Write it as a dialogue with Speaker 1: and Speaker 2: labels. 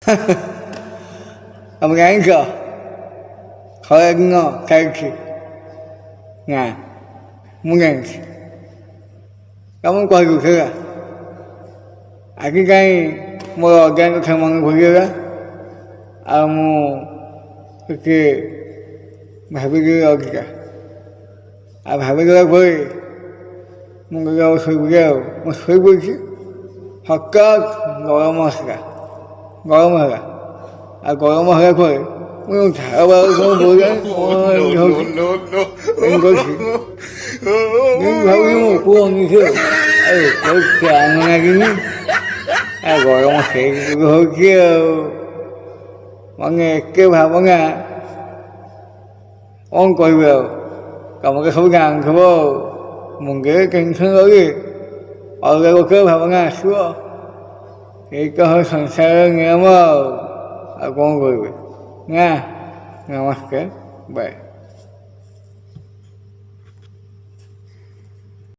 Speaker 1: ତମେ ଜାଣିଛ, ଖରାଦିନ ଚାଲିଛି ନା? ମୁଁ ଜାଣିଛି, ତମକୁ କହିଦେଉଛି ହେଲା। ଆଜି କାହିଁ ମୋର ଅଜାଙ୍କ କଥା ମନେ ପଡ଼ିଗଲା, ଆଉ ମୁଁ ଟିକେ ଭାବିଦେଲି ଅଧିକା। ଆଉ ଭାବିଦେଲା ପରେ ମୁଁ କହିଲି ଆଉ ଶୋଇପଡ଼ି, ଆଉ ମୁଁ ଶୋଇପଡ଼ିଛି। ହଠାତ୍ ଗରମ ଆସିଲା, ଗରମ ହେଲା। ଆଉ ଗରମ ହେଲା ପରେ ମୁଁ ଝାଳ ବାହାରୁ କ'ଣ ବୋହିଲାଣି, କ'ଣ ଏମିତି ହେଉଛି, ଏମିତି କରୁଛି, ମୁଁ ଭାବୁଛି। ମୁଁ ଉପରୁ ଅନେଇଛି, ଆଉ ଉପରେ ଫ୍ୟାନ୍ ଲାଗିନି, ଆଉ ଗରମ ସେଇଠି ହେଉଛି। ଆଉ ମାନେ ଏତେ ଭାବନା, କ'ଣ କହିବି ଆଉ? ତମେ ତ ସବୁ ଜାଣିଥିବ। ଆଉ ମୁଣ୍ଡରେ ଟେନସନ୍ ରହିଲେ ଅଲଗା ପ୍ରକାର ଭାବନା ଆସିବ। ଏଇ ତ ସଂସାରର ନିୟମ, ଆଉ କ'ଣ କହିବି ନା। ନମସ୍କାର, ବାଏ।